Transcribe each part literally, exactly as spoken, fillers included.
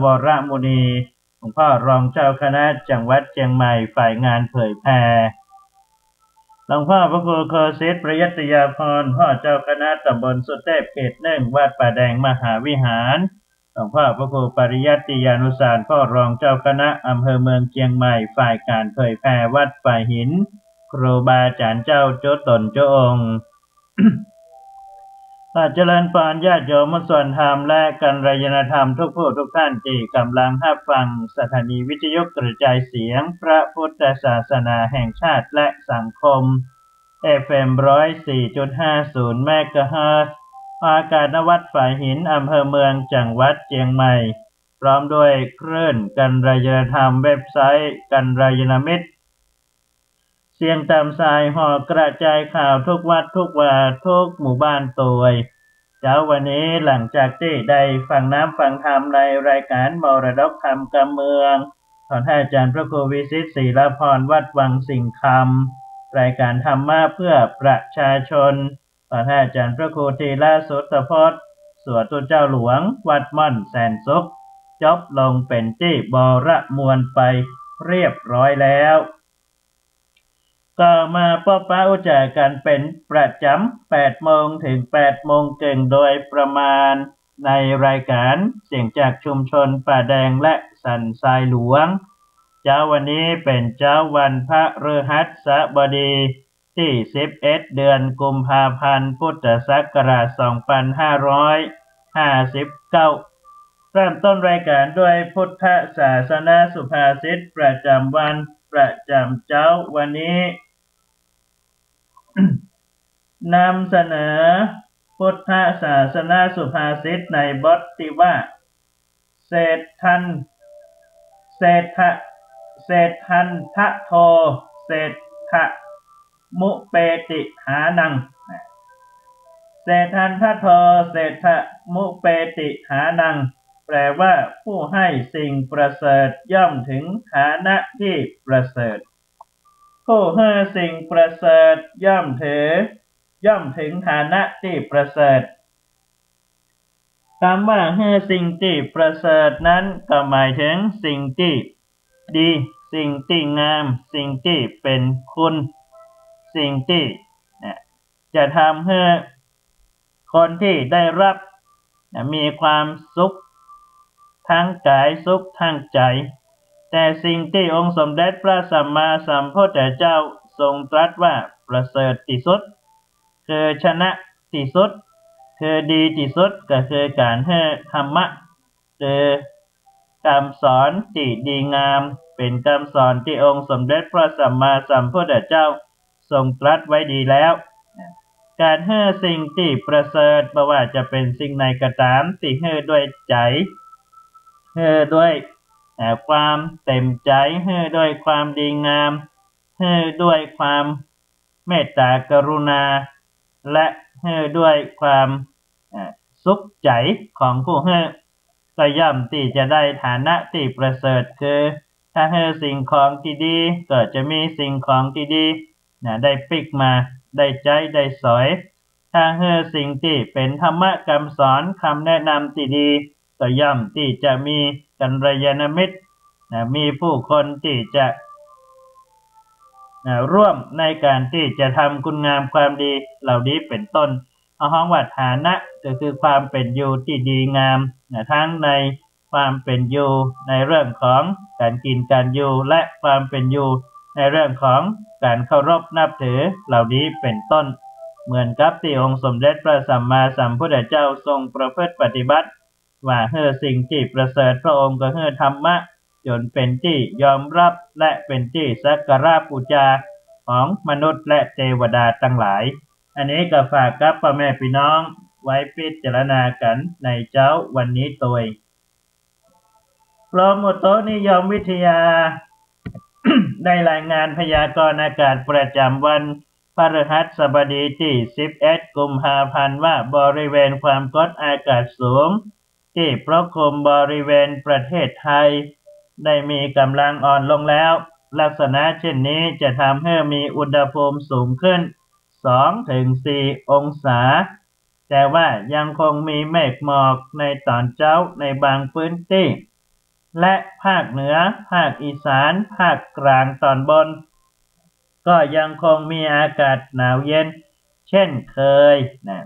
วรมุนี หลวงพ่อรองเจ้าคณะจังหวัดเจียงใหม่ ฝ่ายงานเผยแผ่ หลวงพ่อพระครูโคสิทธิ์ ประยัตยาภรณ์ พ่อเจ้าคณะตำบลสุเทพเขตหนึ่ง วัดป่าแดงมหาวิหาร หลวงพ่อพระครูปริยัติยานุสาร พ่อรองเจ้าคณะอำเภอเมืองเจียงใหม่ ฝ่ายการเผยแผ่วัดป่าหิน ครูบาอาจารย์เจ้าจุ๊ตนจุ๊องค์ ขอเจริญพรญาติโยมผู้สวนธรรมและกัลยาณธรรมทุกผู้ทุกท่านตี้กำลังฮับฟังสถานีวิทยุกระจายเสียงพระพุทธศาสนาแห่งชาติและสังคม เอฟเอ็ม ร้อยสี่จุดห้าศูนย์เมกะเฮิรตซ์ อากาศณวัดป่าหิน อำเภอเมือง จังหวัดเจียงใหม่ พร้อมด้วยคลื่นกัลยาณธรรม เว็บไซต์กัลยาณมิตร เสียงต๋ามสายห่อกระจายข่าวทุกวัดทุกวาทุกหมู่บ้านตวย เจ๊าวันนี้หลังจากตี้ได้ฟังน้ำฟังธรรมในรายการมรดกธรรมกำเมือง ของท่านอาจารย์พระครูวิสิทธิ์ ศีลพร วัดวังสิงห์คำ รายการธรรมะเพื่อประชาชน ของท่านอาจารย์พระครูธีระสุทธพจน์ สัวตุเจ้าหลวง วัดม่อนแสนสุข จบลงเป๋นตี้บรมวลไปเรียบร้อยแล้ว ก็มาปะปะอู้จ๋ากั๋นเป๋นประจ๋ำ แปดโมงเถิงแปดโมงเกิ่งโดยประมาณ ในรายการเสียงจากชุมชนป่าแดงและสันทรายหลวง เจ๊าวันนี้เป๋นเจ๊าวันพฤหัสบดี ตี้สิบเอ็ด เดือนกุมภาพันธ์ พุทธศักราช สองปันห้าร้อยห้าสิบเก้า เริ่มต้นรายการด้วยพุทธศาสนสุภาษิตประจ๋ำวันประจ๋ำเจ๊าวันนี้ นำเสนอพุทธศาสนสุภาษิตในบทตี้ว่า เศฏฐัน เศฏฐะ เศฏฐันทะโท เศฏฐะมุเปติหานัง เศฏฐันทะโท เศฏฐะมุเปติหานัง แปลว่า ผู้ให้สิ่งประเสริฐย่อมถึงฐานะตี้ประเสริฐ ผู้หื้อสิ่งประเสริฐย่อมถือ ย่อมถึงฐานะตี้ประเสริฐ กำว่าหื้อสิ่งตี้ประเสริฐนั้นก็หมายถึงสิ่งตี้ดี สิ่งตี้งาม สิ่งตี้เป๋นคุณ สิ่งตี้ เนี่ย จะทำหื้อคนตี้ได้ฮับ เนี่ย มีความสุขตางก๋ายสุขตางใจ๋ แต่สิ่งตี้องค์สมเด็จพระสัมมาสัมพุทธเจ้าทรงตรัสว่าประเสริฐตี้สุด คือชนะตี้สุด คือดีตี้สุด ก็คือก๋านหื้อธรรมะ คือคำสอนตี้ดีงาม เป๋นคำสอนตี้องค์สมเด็จพระสัมมาสัมพุทธเจ้าทรงตรัสไว้ดีแล้ว ก๋านหื้อสิ่งตี้ประเสริฐ บ่ว่าจะเป๋นสิ่งไหนก็ต๋าม ตี้หื้อด้วยใจ๋ หื้อด้วย เอ่อ ความเต๋มใจ๋ หื้อด้วยความดีงาม หื้อด้วยความเมตตากรุณา และหื้อด้วยความ เอ่อ สุขใจ๋ของผู้หื้อ ก็ย่อมตี้จะได้ฐานะตี้ประเสริฐ คือ ถ้าหื้อสิ่งของตี้ดี ก็จะมีสิ่งของตี้ดี นะ ได้ปิ๊กมา ได้ใจ๊ ได้สอย ถ้าหื้อสิ่งตี้เป๋นธรรมะคำสอน คำแนะนำตี้ดี ก็ย่อมตี้จะมีกัลยาณมิตร นะ มีผู้คนตี้จะ นะ ร่วมในก๋านตี้จะทำคุณงามความดีเหล่านี้เป๋นต้น เฮาฮ้องว่าฐานะ ก็คือความเป๋นอยู่ตี้ดีงาม นะ ทั้งในความเป๋นอยู่ในเรื่องของก๋านกิ๋นก๋านอยู่ และความเป๋นอยู่ในเรื่องของก๋านเคารพนับถือเหล่านี้เป๋นต้น เหมือนกับตี้องค์สมเด็จพระสัมมาสัมพุทธเจ้าทรงประพฤติปฏิบัติ ว่าหื้อสิ่งตี้ประเสริฐ พระองค์ก็หื้อธรรมะจ๋นเป๋นตี้ยอมฮับ และเป๋นตี้สักการะปู๋จาของมนุษย์และเตวดาตังหลาย อันนี้ก็ฝากกับป้อแม่ปี้น้องไว้พิจารณากั๋นในเจ๊าวันนี้ตวย กรมอุตุนิยมวิทยา ได้รายงานพยากรณ์อากาศประจ๋ำวันพฤหัสบดีตี้สิบเอ็ดกุมภาพันธ์ว่าบริเวณความกดอากาศสูงตี้ปกคลุมบริเวณประเทศไทยได้มีก๋ำลังอ่อนลงแล้ว ลักษณะเช่นนี้จะทำหื้อมีอุณหภูมิสูงขึ้น สองเถิงสี่องศา แต่ว่ายังคงมีเมฆหมอกในต๋อนเจ๊าในบางพื้นตี้ และภาคเหนือ ภาคอีสาน ภาคกลางตอนบน ก็ยังคงมีอากาศหนาวเย็นเช่นเคยนะ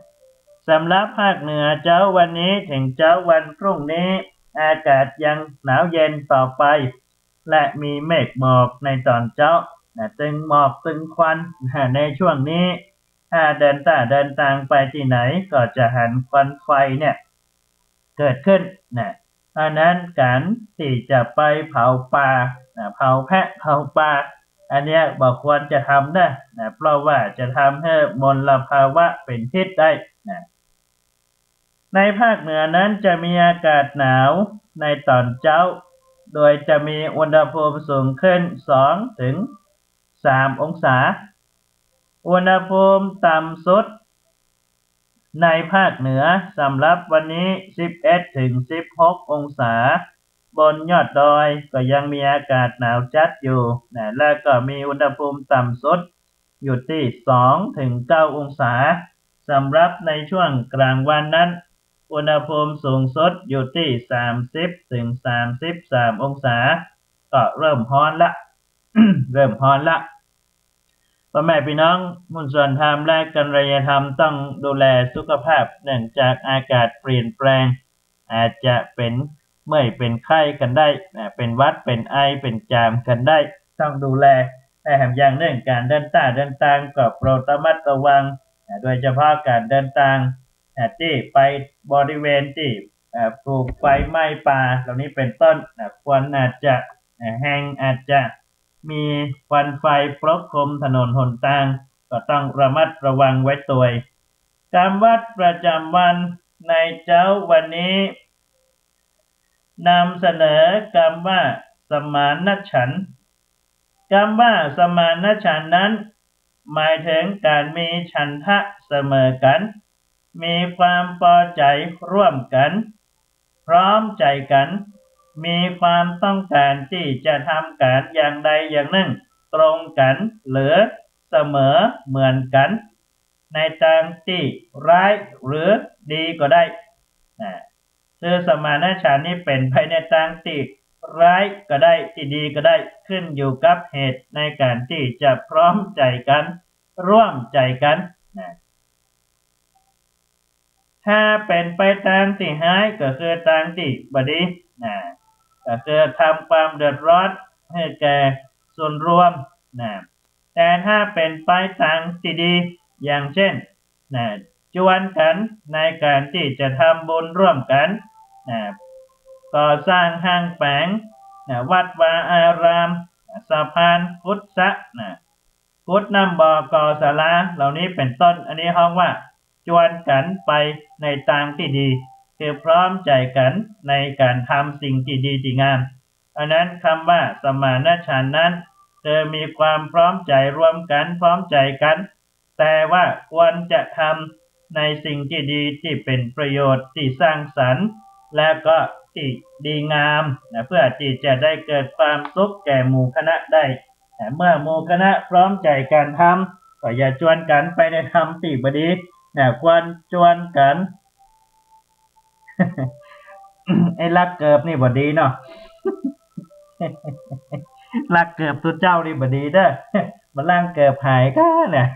สำหรับภาคเหนือเจ๊าวันนี้เถิงเจ๊าวันพรุ่งนี้ อากาศยังหนาวเย็นต่อไป และมีเมฆหมอกในตอนเจ๊านะ ตึงหมอกตึงควันนะ ในช่วงนี้ ถ้าเดินต้าเดินตางไปตี้ไหน ก็จะหันควันไฟเนี่ย เกิดขึ้นนะ เพราะนั้นก๋านตี้จะไปเผาป่านะ เผาแพะเผาปลา อันเนี้ยบ่ควรจะทำเน่อนะ เพราะว่าจะทำหื้อมลภาวะเป๋นพิษได้นะ ในภาคเหนือนั้นจะมีอากาศหนาวในตอนเจ๊า โดยจะมีอุณหภูมิสูงขึ้นสองเถิงสามองศา อุณหภูมิต่ำสุดในภาคเหนือสำหรับวันนี้สิบเอ็ดเถิงสิบหกองศา บนยอดดอยก็ยังมีอากาศหนาวจัดอยู่นะ และก็มีอุณหภูมิต่ำสุดอยู่ตี้สองเถิงเก้าองศา สำหรับในช่วงกลางวันนั้น อุณหภูมิสูงสุดอยู่ตี้สามสิบเถิงสามสิบสามองศา ก็เริ่มฮ้อนละ เริ่มฮ้อนละ ป้อแม่ปี้น้อง มุสลิมธรรมและกัลยาณธรรมต้องดูแลสุขภาพ เนื่องจากอากาศเปลี่ยนแปลง อาจจะเป๋นเมื่อยเป๋นไข้กั๋นได้นะ เป๋นหวัดเป๋นไอเป๋นจามกั๋นได้ ต้องดูแล และแถมอย่างนึ่งก๋านเดินต้าเดินตางก็โปรดระมัดระวังนะ โดยเฉพาะก๋านเดินตางนะ ตี้ไปบริเวณตี้ เอ่อ ถูกไฟไหม้ป่าเหล่านี้เป๋นต้นนะ ควันอาจจะ เอ่อ แฮง อาจจะมีควันไฟปกคลุมถนนหนตาง ก็ต้องระมัดระวังไว้ตวย กำวัดประจ๋ำวันในเจ๊าวันนี้ นำเสนอกำว่าสมานฉันท์ กำว่าสมานฉันท์นั้น หมายเถิงก๋านมีฉันทะเสมอกั๋น มีความปอใจ๋ร่วมกั๋น พร้อมใจ๋กั๋น มีความต้องก๋านตี้จะทำก๋านอย่างใดอย่างนึ่งตรงกั๋นหรือเสมอเหมือนกั๋น ในตางตี้ร้ายหรือดีก็ได้นะ คือสมานฉันท์นี้เป๋นไปในตางตี้ร้ายก็ได้ ตี้ดีก็ได้ ขึ้นอยู่กับเหตุในก๋านตี้จะพร้อมใจ๋กั๋น ร่วมใจ๋กั๋นนะ ถ้าเป๋นไปตางตี้ฮ้ายก็คือตางตี้บ่ดีนะ ก็คือทำความเดือดร้อนหื้อแก่ส่วนรวมนะ แต่ถ้าเป๋นไปตางตี้ดี อย่างเช่นนะ จวนกั๋นในก๋านตี้จะทำบุญร่วมกั๋นนะ ก่อสร้างห้างแป๋งนะ วัดวาอารามนะ สะพาน ขุดสระนะ ขุดน้ำบ่อ ก่อศาลาเหล่านี้เป๋นต้น อันนี้ฮ้องว่าจวนกั๋นไปในตางตี้ดี คือพร้อมใจ๋กั๋นในก๋านทำสิ่งตี้ดีตี้งาม อันนั้นกำว่าสมานฉันท์นั้น คือมีความพร้อมใจ๋ร่วมกั๋น พร้อมใจ๋กั๋น แต่ว่าควรจะทำในสิ่งตี้ดีตี้เป๋นประโยชน์ตี้สร้างสรรค์ และก็ตี้ดีงามนะ เพื่อตี้จะได้เกิดความสุขแก่หมู่คณะได้นะ เมื่อหมู่คณะพร้อมใจ๋กั๋นทำ ก็อย่าจวนกั๋นไปในทำตี้บ่ดีนะ ควรจวนกั๋น ไอ้ลักเกิบนี่บ่ดีเนาะ ลักเกิบตุ๊เจ้านี่บ่ดีเน่อ มาลังเกิบหายก้าเนี่ย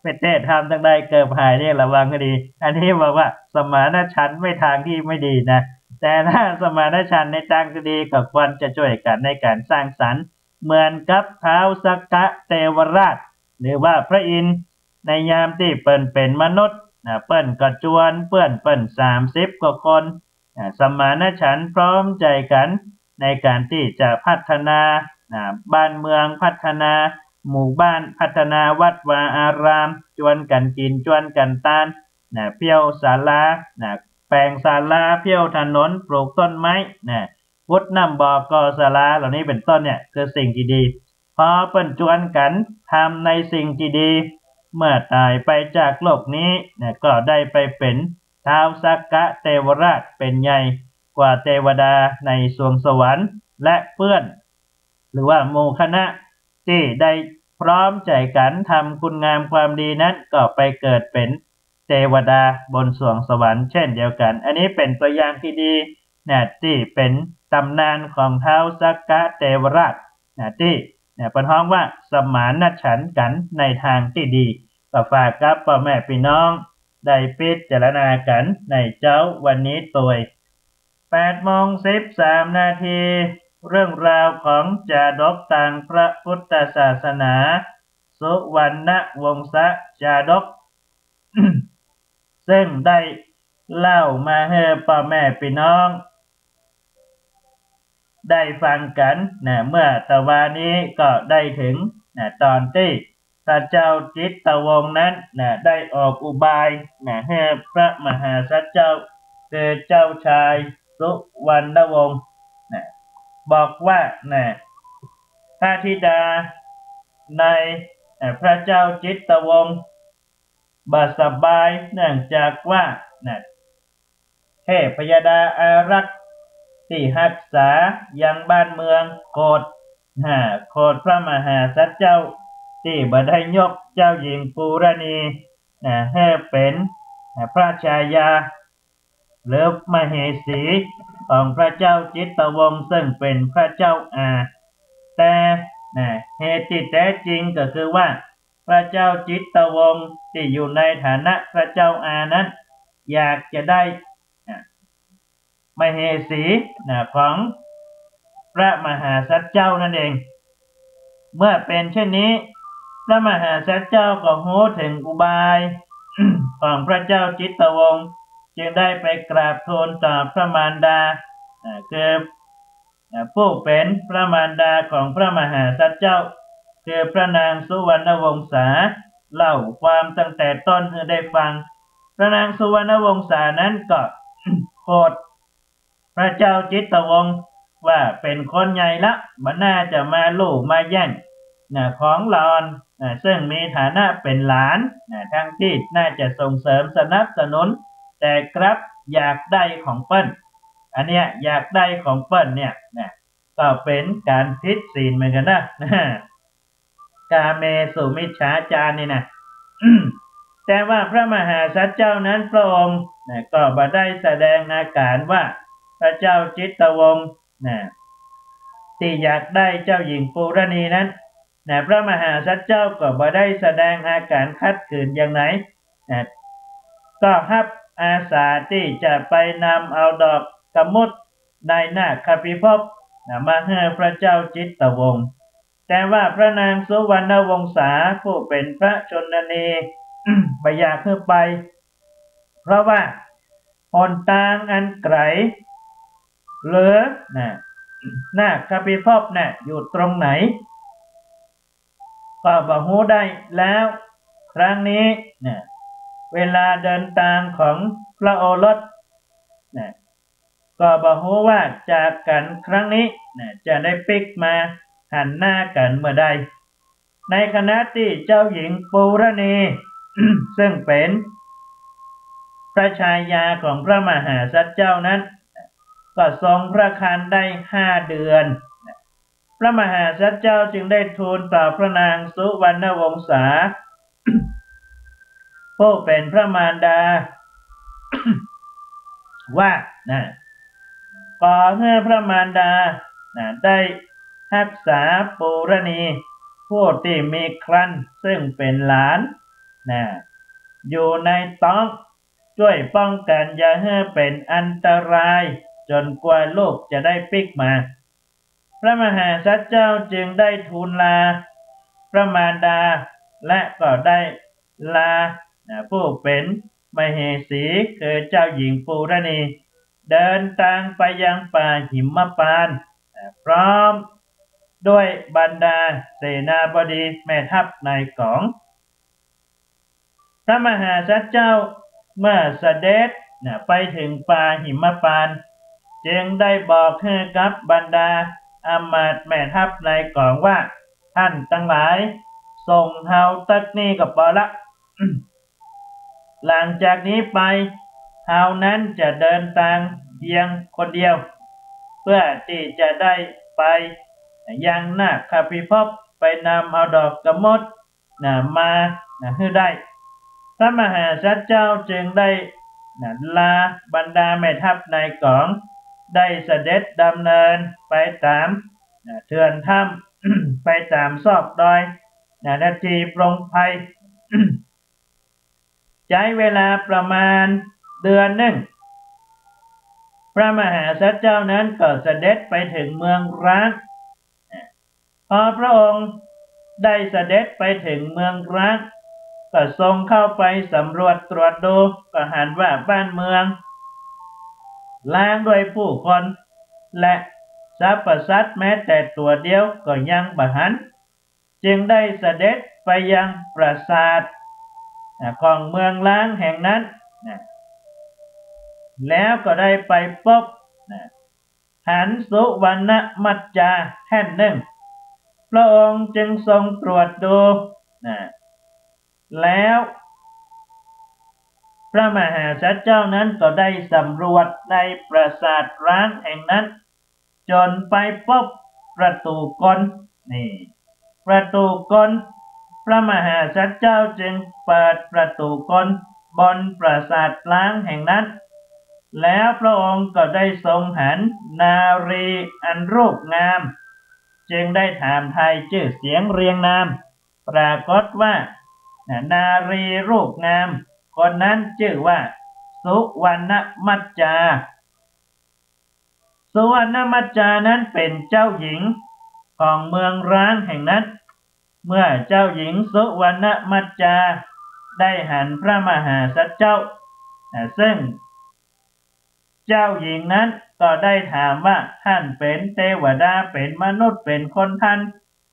ไปเตะทำตางใดเกิบหายเนี่ยระวังให้ดี อันนี้บอกว่าสมานฉันท์ไม่ทางที่ไม่ดีนะ แต่ถ้าสมานฉันท์ในตางที่ดีก็ควรจะช่วยกั๋นในก๋านสร้างสรรค์ เหมือนกับท้าวสักกะเทวราช หรือว่าพระอินทร์ ในยามตี้เปิ้นเป๋นมนุษย์นะ เปิ้นก็จวนเปื้อนเปิ้นสามสิบกว่าคนนะ สมานฉันท์พร้อมใจ๋กั๋นในก๋านตี้จะพัฒนานะ บ้านเมืองพัฒนา หมู่บ้านพัฒนา วัดวาอาราม จวนกั๋นกิ๋น จวนกั๋นตานนะ เผี้ยวศาลานะ แป๋งศาลา เผี้ยวถนน ปลูกต้นไม้นะ ขุดน้ำบ่อ ก่อศาลาเหล่านี้เป๋นต้นเนี่ย คือสิ่งตี้ดี พอเปิ้นจวนกั๋นทำในสิ่งตี้ดี เมื่อต๋ายไปจากโลกนี้นะ ก็ได้ไปเป๋นท้าวสักกะเทวราช เป๋นใหญ่กว่าเทวดาในสวงสวรรค์ และเปื้อน หรือว่าหมู่คณะตี้ได้พร้อมใจ๋กั๋นทำคุณงามความดีนั้น ก็ไปเกิดเป๋นเทวดาบนสวงสวรรค์เช่นเดียวกั๋น อันนี้เป๋นตัวอย่างตี้ดีนะ ตี้เป๋น ต๋ำนานของท้าวสักกะเตวราช นะ ตี้ นะ เปิ้นฮ้องว่าสมานฉันท์กั๋นในตางตี้ดี ก็ฝากกับป้อแม่ปี้น้องได้พิจารณากั๋นในเจ๊าวันนี้ตวย แปดโมงสิบสามนาที เรื่องราวของจาดกตางพระพุทธศาสนา สุวรรณวงศจาดก ซึ่งได้เล่ามาหื้อป้อแม่ปี้น้อง ได้ฟังกั๋นนะ เมื่อตะวานี้ก็ได้เถิงนะ ต๋อนตี้พระเจ้าจิตตวงศ์นั้นนะ ได้ออกอุบายนะ หื้อพระมหาสัตว์เจ้า คือเจ้าชายสุวรรณวงศ์นะ บอกว่านะ พระธิดาในนะ พระเจ้าจิตตวงศ์ บ่สบาย เนื่องจากว่านะ เทพยดาอารักษ์ตี้ฮักษายังบ้านเมืองโกรธ ฮะ โกรธพระมหาสัตว์เจ้า ตี้บ่ได้ยกเจ้าหญิงปูรณีนะ หื้อเป๋นนะ พระชายา หรือมเหสีของพระเจ้าจิตตวงศ์ ซึ่งเป๋นพระเจ้าอา แต่นะ เหตุตี้แต๊จริงก็คือว่า พระเจ้าจิตตวงศ์ตี้อยู่ในฐานะพระเจ้าอานั้น อยากจะได้นะ มเหสีนะ ของพระมหาสัตว์เจ้านั่นเอง เมื่อเป๋นเช่นนี้ พระมหาสัตว์เจ้าก็ฮู้เถิงอุบายของพระเจ้าจิตตวงศ์ จึงได้ไปกราบทูลต่อพระมารดานะ คือ นะ ผู้เป๋นพระมารดาของพระมหาสัตว์เจ้า คือพระนางสุวรรณวงศา เล่าความตั้งแต่ต้นหื้อได้ฟัง พระนางสุวรรณวงศานั้นก็ โกรธพระเจ้าจิตตวงศ์ ว่าเป๋นคนใหญ่ละ บ่น่าจะมาลู่มาแย่งนะ ของหล่อนนะ ซึ่งมีฐานะเป๋นหลานนะ ตังตี้น่าจะส่งเสริมสนับสนุน แต่กลับอยากได้ของเปิ้น อันเนี้ย อยากได้ของเปิ้นเนี่ยนะ ก็เป๋นก๋านผิดศีลเหมือนกั๋นนะ กาเมสุมิจฉาจารนี่นะ แต่ว่าพระมหาสัตว์เจ้านั้นพระองค์นะ ก็บ่ได้แสดงอาก๋ารว่าพระเจ้าจิตตวงศ์นะ ตี้อยากได้เจ้าหญิงปูรณีนั้นนะ พระมหาสัตว์เจ้าก็บ่ได้แสดงอาก๋ารขัดขืนอย่างไหนนะ ก็ฮับอาสาตี้จะไปนำเอาดอกกมุตในนาคพิภพนะ มาหื้อพระเจ้าจิตตวงศ์ แต่ว่าพระนางสุวรรณวงศาผู้เป๋นพระชนนี บ่อยากหื้อไป เพราะว่าหนตางอันไก๋ หรือนะ นาคพิภพน่ะ อยู่ตรงไหน ก็บ่ฮู้ได้ แล้วครั้งนี้นะ เวลาเดินตางของพระโอรสนะ ก็บ่ฮู้ว่าจากกั๋นครั้งนี้นะ จะได้ปิ๊กมาหันหน้ากั๋นเมื่อใด ในขณะตี้เจ้าหญิงปูรณี ซึ่งเป๋นพระชายาของพระมหาสัตว์เจ้านั้น ก็ทรงพระครรภ์ได้ห้าเดือน พระมหาสัตว์เจ้าจึงได้ทูลต่อพระนางสุวรรณวงศา ผู้เป๋นพระมารดา ว่านะ ขอหื้อพระมารดานะ ได้ฮักษาปูรณี ผู้ตี้มีครรภ์ซึ่งเป๋นหลานนะ อยู่ในต๊อง จ้วยป้องกั๋นอย่าหื้อเป๋นอันตราย จ๋นกว่าลูกจะได้ปิ๊กมา พระมหาสัตว์เจ้าจึงได้ทูลลาพระมารดา และก็ได้ลานะ ผู้เป๋นมเหสี คือเจ้าหญิงปูรณี เดินตางไปยังป่าหิมพานต์นะ พร้อมด้วยบรรดาเสนาบดีแม่ทัพนายก๋อง พระมหาสัตว์เจ้าเมื่อเสด็จนะ ไปเถิงป่าหิมพานต์ จึงได้บอกหื้อกับบรรดาอำมาตย์แม่ทัพนายก๋องว่า ท่านตังหลาย ส่งเฮาตั๊กนี้ก็ปอละ หลังจากนี้ไป เฮานั้นจะเดินตางเพียงคนเดียว เพื่อตี้จะได้ไปยังนาคพิภพ ไปนำเอาดอกกมุตนะ มานะ หื้อได้ พระมหาสัตว์เจ้าจึงได้นะ ลาบรรดาแม่ทัพนายก๋อง ได้เสด็จดำเนินไปต๋าม นะ เถื่อนถ้ำ ไปต๋ามซอกดอย นะ ณ ที่ปลงไพร ใจ๊เวลาประมาณเดือนนึ่ง พระมหาสัตว์เจ้านั้นก็เสด็จไปเถิงเมืองร้าง นะ พอพระองค์ได้เสด็จไปเถิงเมืองร้าง ก็ทรงเข้าไปสำรวจตรวจดู ก็หันว่าบ้านเมืองร้างด้วยผู้คน และสรรพสัตว์แม้แต่ตั๋วเดียวก็ยังบ่หัน จึงได้เสด็จไปยังปราสาท อ่า ของเมืองร้างแห่งนั้น นะ แล้วก็ได้ไปปบ นะ หันสุวรรณมัจจาแท่นนึ่ง พระองค์จึงทรงตรวจดู นะ แล้วพระมหาสัตว์เจ้านั้นก็ได้สำรวจในปราสาทร้างแห่งนั้น จ๋นไปปบประตู๋กล นี่ ประตู๋กล พระมหาสัตว์เจ้าจึงเปิดประตู๋กลบนปราสาทร้างแห่งนั้น แล้วพระองค์ก็ได้ทรงหันนารีอันรูปงาม จึงได้ถามไถ่จื้อเสียงเรียงนาม ปรากฏว่า นารีรูปงามคนนั้นจื้อว่าสุวรรณมัจจา สุวรรณมัจจานั้นเป๋นเจ้าหญิงของเมืองร้างแห่งนั้น เมื่อเจ้าหญิงสุวรรณมัจจาได้หันพระมหาสัตว์เจ้า อ่า ซึ่งเจ้าหญิงนั้นก็ได้ถามว่า ต้านเป๋นเตวดา เป๋นมนุษย์ เป๋นคนทัน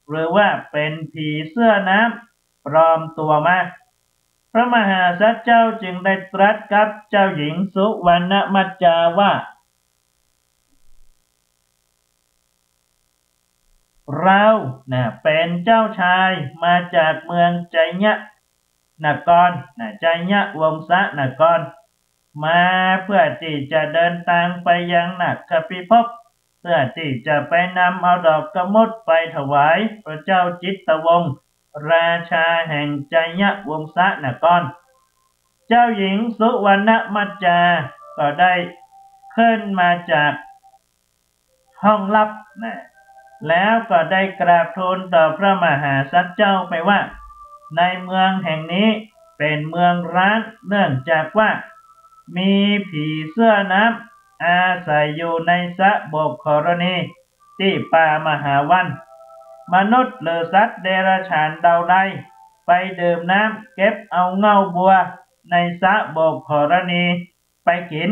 หรือว่าเป๋นผีเสื้อน้ำปลอมตั๋วมา พระมหาสัตว์เจ้าจึงได้ตรัสกับเจ้าหญิงสุวรรณมัจจาว่า เรา นะ เป๋นเจ้าชายมาจากเมืองไชยนคร นะ ไชยวงศนคร มาเพื่อตี้จะเดินตางไปยังนาคพิภพ เพื่อตี้จะไปนำเอาดอกกมุตไปถวายพระเจ้าจิตตวงศ์ ราชาแห่งไชยวงศนคร เจ้าหญิงสุวรรณมัจจาก็ได้ขึ้นมาจากห้องลับ นะ แล้วก็ได้กราบทูลต่อพระมหาสัตว์เจ้าไปว่า ในเมืองแห่งนี้เป๋นเมืองร้าง เนื่องจากว่ามีผีเสื้อน้ำอาศัยอยู่ในสระโบกขรณี ตี้ป่ามหาวัน มนุษย์หรือสัตว์เดรัจฉานเหล่าใดไปดื่มน้ำเก็บเอาเง่าบัวในสระโบกขรณีไปกิ๋น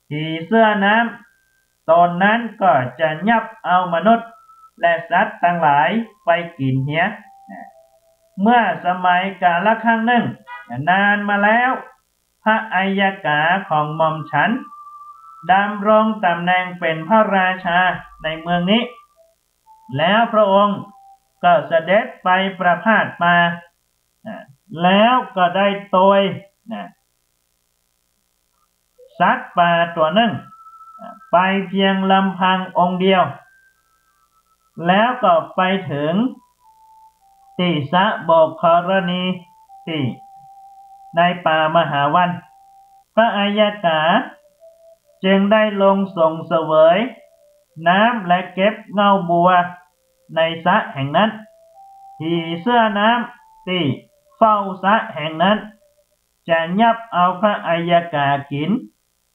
ผีเสื้อน้ำต๋นนั้นก็จะยับเอามนุษย์และสัตว์ตังหลายไปกิ๋นเหีย เมื่อสมัยกาลครั้งนึ่ง นานมาแล้ว พระอัยยกาของหม่อมฉันดำรงต๋ำแหน่งเป๋นพระราชาในเมืองนี้ แล้วพระองค์ก็เสด็จไปประพาสป่า นะ แล้วก็ได้โตย นะ สัตว์ป่าตั๋วนึ่ง นะ ไปเพียงลำพังองค์เดียว แล้วก็ไปเถิงตี้สระโบกขรณีตี้ในป่ามหาวัน พระอัยยกาจึงได้ลงทรงเสวยน้ำและเก็บเง่าบัวในสระแห่งนั้น ผีเสื้อน้ำตี้เฝ้าสระแห่งนั้นจะยับเอาพระอัยยกากิ๋น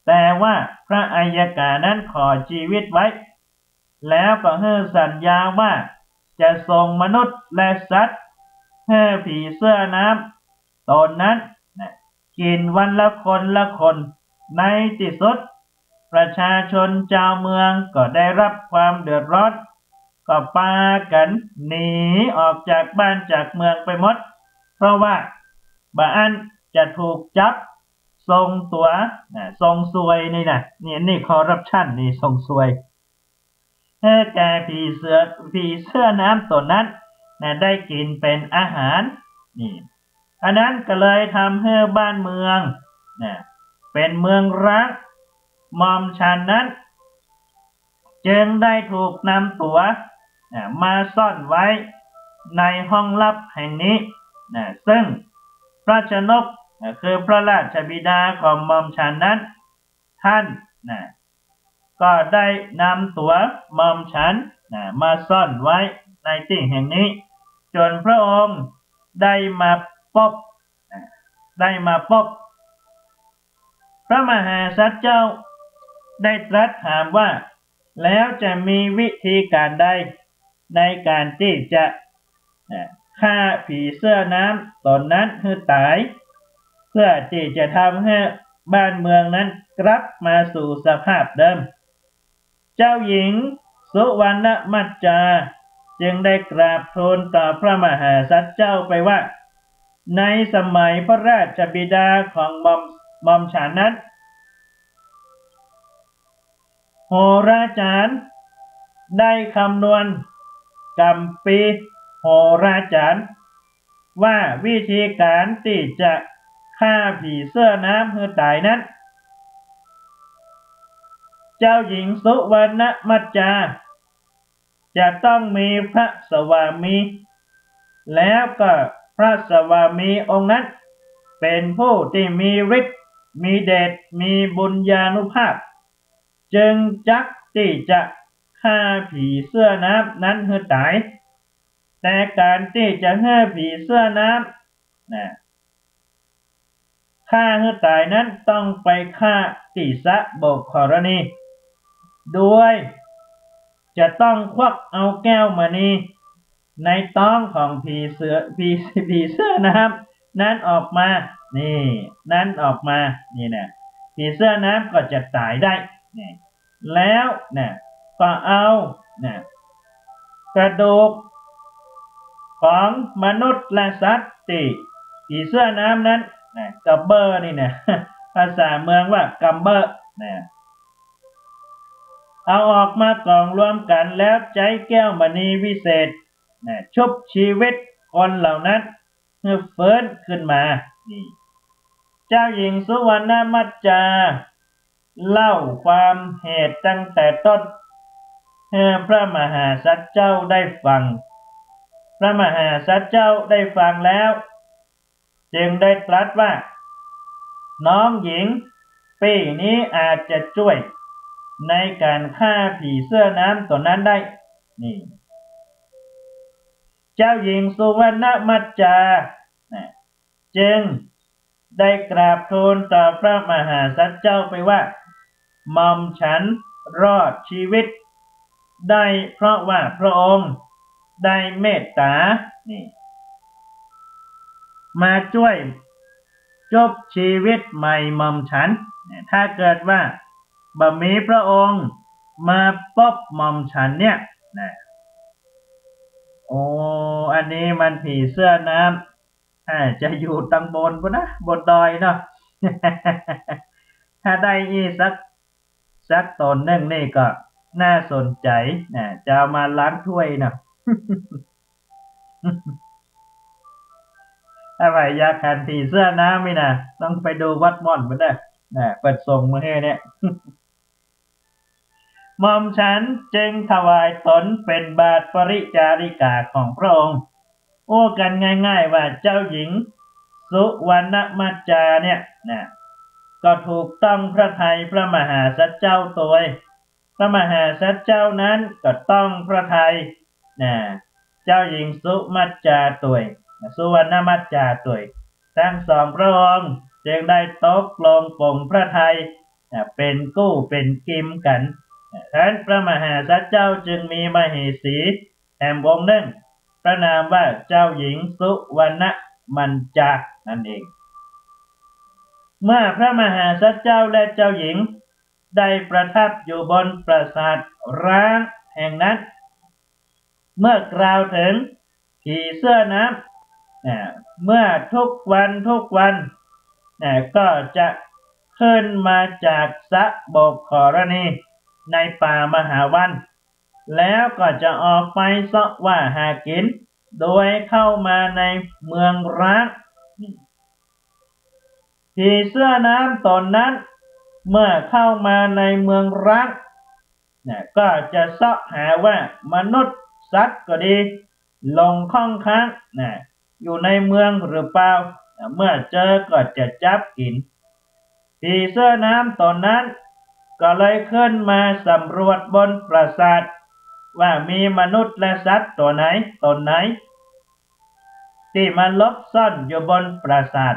แต่ว่าพระอัยยกานั้นขอจีวิตไว้ แล้วก็หื้อสัญญาว่าจะส่งมนุษย์และสัตว์หื้อผีเสื้อน้ำต๋นนั้น นะ กิ๋นวันละคนละคน ในตี้สุด ประชาชนจาวเมืองก็ได้รับความเดือดร้อน ก็ปากั๋นหนีออกจากบ้านจากเมืองไปหมด เพราะว่าบ่อั้นจะถูกจับส่งตั๋ว นะ ส่งสวยนี่นะ นี่ นี่คอร์รัปชันนี่ ส่งสวย หื้อแก่ผีเสื้อ ผีเสื้อน้ำต๋นนั้น นะ ได้กิ๋นเป๋นอาหาร นี่ อันนั้นก็เลยทำหื้อบ้านเมือง นะ เป๋นเมืองร้าง หม่อมฉันนั้นจึงได้ถูกนำตั๋ว นะ มาซ่อนไว้ในห้องลับแห่งนี้ นะ ซึ่งพระชนก นะ คือพระราชบิดาของหม่อมฉันนั้น ท่าน นะ ก็ได้นำตั๋วหม่อมฉัน นะ มาซ่อนไว้ในตี้แห่งนี้ จ๋นพระองค์ได้มาปบ นะ ได้มาปบ พระมหาสัตว์เจ้าได้ตรัสถามว่า แล้วจะมีวิธีก๋านใดในก๋านตี้จะ นะ ฆ่าผีเสื้อน้ำต๋นนั้นหื้อต๋าย เพื่อตี้จะทำหื้อบ้านเมืองนั้นกลับมาสู่สภาพเดิม เจ้าหญิงสุวรรณมัจจาจึงได้กราบทูลต่อพระมหาสัตว์เจ้าไปว่า ในสมัยพระราชบิดาของหม่อม หม่อมฉันนั้น โหราจารย์ได้คำนวณ กัมภีร์โหราจารย์ ว่าวิธีก๋านตี้จะฆ่าผีเสื้อน้ำหื้อต๋ายนั้น เจ้าหญิงสุวรรณมัจจาจะต้องมีพระสวามี แล้วก็พระสวามีองค์นั้นเป๋นผู้ตี้มีฤทธิ์ มีเดช มีบุญญานุภาพ จึงจักตี้จะฆ่าผีเสื้อน้ำนั้นหื้อต๋าย แต่ก๋านตี้จะหื้อผีเสื้อน้ำ นะ ฆ่าหื้อต๋ายนั้นต้องไปฆ่าตี้สระโบกขรณี โดยจะต้องควักเอาแก้วมณีในต๊องของผีเสื้อ ผี ผีเสื้อน้ำนั้นออกมา นี่ นั้นออกมา นี่นะ ผีเสื้อน้ำก็จะต๋ายได้ นี่ แล้วนะ ก็เอานะ กระดูกของมนุษย์และสัตว์ตี้ผีเสื้อน้ำนั้นนะ กระเบ้อนี่นะ ภาษาเมืองว่ากระเบ้อนะ เอาออกมาก๋องรวมกั๋นแล้วใจ๊แก้วมณีวิเศษนะ ชุบชีวิตคนเหล่านั้นหื้อฟื้นขึ้นมา นี่ เจ้าหญิงสุวรรณมัจจาเล่าความเหตุตั้งแต่ต้นหื้อพระมหาสัตว์เจ้าได้ฟัง พระมหาสัตว์เจ้าได้ฟังแล้ว จึงได้ตรัสว่า น้องหญิงปี้นี้อาจจะจ้วยในก๋านฆ่าผีเสื้อน้ำต๋นนั้นได้ นี่ เจ้าหญิงสุวรรณมัจจานะ จึงได้กราบทูลต่อพระมหาสัตว์เจ้าไปว่า หม่อมฉันรอดชีวิตได้เพราะว่าพระองค์ได้เมตต๋า นี่ มาจ้วยชุบชีวิตใหม่หม่อมฉัน ถ้าเกิดว่าบ่มีพระองค์มาปบหม่อมฉันเนี่ยนะ โอ้ อันนี้มันผีเสื้อน้ำ อ่า จะอยู่ตังบนปู้นนะ บนดอยเนาะ ถ้าได้อี้สัก สักต๋นนึ่งนี่ก็น่าสนใจ๋นะ จะเอามาล้างถ้วยเนาะ ถ้าใผอยากหันผีเสื้อน้ำนี่นะ ต้องไปดูวัดม่อนปู้นเน่อ นะ เปิ้นส่งมาหื้อเนี่ย หม่อมฉันจึงถวายตนเป๋นบาทปริจาริกาของพระองค์ อู้กั๋นง่ายๆ ว่าเจ้าหญิงสุวรรณมัจจาเนี่ยนะ ก็ถูกต้องพระทัยพระมหาสัตว์เจ้าตวย พระมหาสัตว์เจ้านั้นก็ต้องพระทัยนะ เจ้าหญิงสุมัจจาตวย สุวรรณมัจจาตวย ตึงสองพระองค์จึงได้ตกลงปลงพระทัยนะ เป๋นกู้เป๋นกิมกั๋นนะ ฉะนั้นพระมหาสัตว์เจ้าจึงมีมเหสีแถมองค์นึ่ง พระนามว่าเจ้าหญิงสุวรรณมัจจานั่นเอง เมื่อพระมหาสัตว์เจ้าและเจ้าหญิงได้ประทับอยู่บนปราสาทร้างแห่งนั้น เมื่อกล่าวถึงผีเสื้อน้ำนะ เมื่อทุกวันทุกวันนะ ก็จะขึ้นมาจากสระโบกขรณีในป่ามหาวัน แล้วก็จะออกไปเซาะว่าหากิ๋น โดยเข้ามาในเมืองร้าง ผีเสื้อน้ำต๋นนั้น เมื่อเข้ามาในเมืองร้างนะ ก็จะเซาะหาว่ามนุษย์สัตว์ก็ดี หลงข้องค้างนะ อยู่ในเมืองหรือเปล่านะ เมื่อเจอก็จะจับกิ๋น ผีเสื้อน้ำต๋นนั้น ก็เลยขึ้นมาสำรวจบนปราสาท ว่ามีมนุษย์และสัตว์ตั๋วไหนต๋นไหน ตี้มาหลบซ่อนอยู่บนปราสาท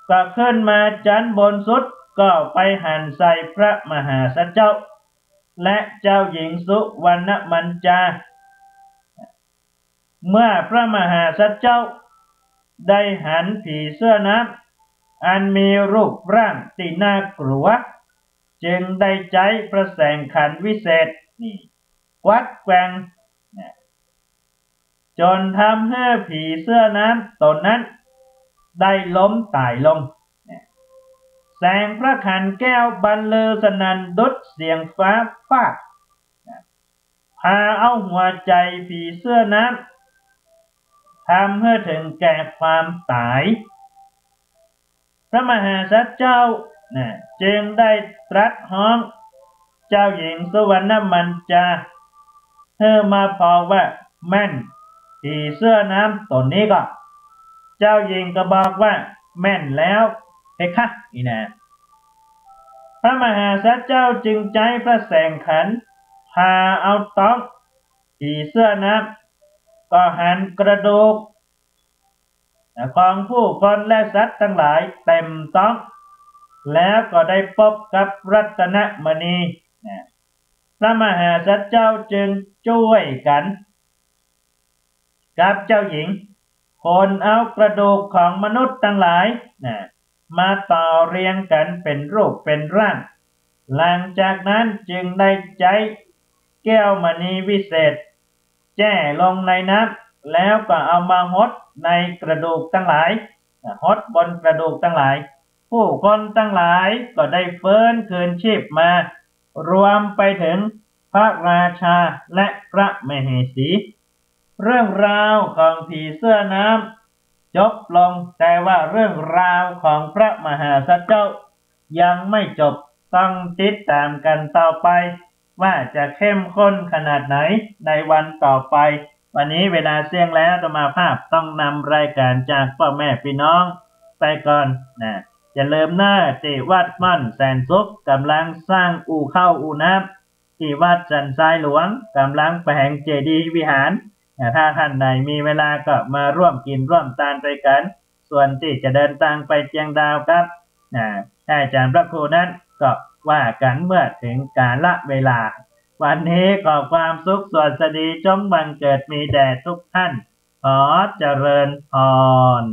ก็ขึ้นมาจั๊นบนสุด ก็ไปหันใส่พระมหาสัจเจ้า และเจ้าหญิงสุวรรณมัญจา เมื่อพระมหาสัจเจ้าได้หันผีเสื้อน้ำอันมีรูปร่างตี้น่ากลัว จึงได้ใจ๊พระแสงขันวิเศษนี่กวัดแกว่งนะ จ๋นทำหื้อผีเสื้อน้ำต๋นนั้นได้ล้มต๋ายลงนะ แสงพระขันแก้วบรรลือสนั่นดุจเสียงฟ้าฟาดนะ พาเอาหัวใจ๋ผีเสื้อน้ำทำหื้อเถิงแก่ความต๋าย พระมหาสัจเจ้านะ จึงได้ตรัสฮ้องเจ้าหญิงสุวรรณมัญจา หื้อมาผ่อว่าแม่นผีเสื้อน้ำต๋นนี้ก่อ เจ้าหญิงก็บอกว่าแม่นแล้วเพคะ นี่นะ พระมหาสัจเจ้าจึงใจ๊พระแสงขันพาเอาต๊องผีเสื้อน้ำ ก็หันกระดูกของผู้คนและสัตว์ตังหลายเต๋มต๊อง แล้วก็ได้ปบกับรัตนมณีนะ พระมหาสัจเจ้าจึงจ้วยกั๋นกับเจ้าหญิง ขนเอากระดูกของมนุษย์ตังหลายนะ มาต่อเรียงกั๋นเป๋นรูปเป๋นร่าง หลังจากนั้นจึงได้ใจ๊แก้วมณีวิเศษ แจ้ลงในน้ำ แล้วก็เอามาหดในกระดูกตังหลายนะ หดบนกระดูกตังหลาย ผู้คนตังหลายก็ได้ฟื้นคืนชีพมา รวมไปเถิงพระราชาและพระมเหสี เรื่องราวของผีเสื้อน้ำจบลง แต่ว่าเรื่องราวของพระมหาสัจเจ้ายังไม่จบ ต้องติดต๋ามกั๋นต่อไป ว่าจะเข้มข้นขนาดไหนในวันต่อไป วันนี้เวลาเสี้ยงแล้ว อาตมาภาพต้องนำรายการจากป้อแม่ปี้น้องไปก่อนนะ อย่าลืมเน่อ ตี้วัดม่อนแสนสุขก่ำลังสร้างอู่ข้าวอู่น้ำ ตี้วัดสันทรายหลวงก่ำลังแป๋งเจดีย์วิหารนะ ถ้าต้านใดมีเวลาก็มาร่วมกิ๋นร่วมตานตวยกั๋น ส่วนตี้จะเดินตางไปเจียงดาวกับนะ อาจ๋ารย์พระครูนั้นก็ว่ากั๋นเมื่อเถิงกาละเวลา วันนี้ขอความสุขสวัสดีจงบังเกิดมีแด่ทุกท่าน ขอเจริญพร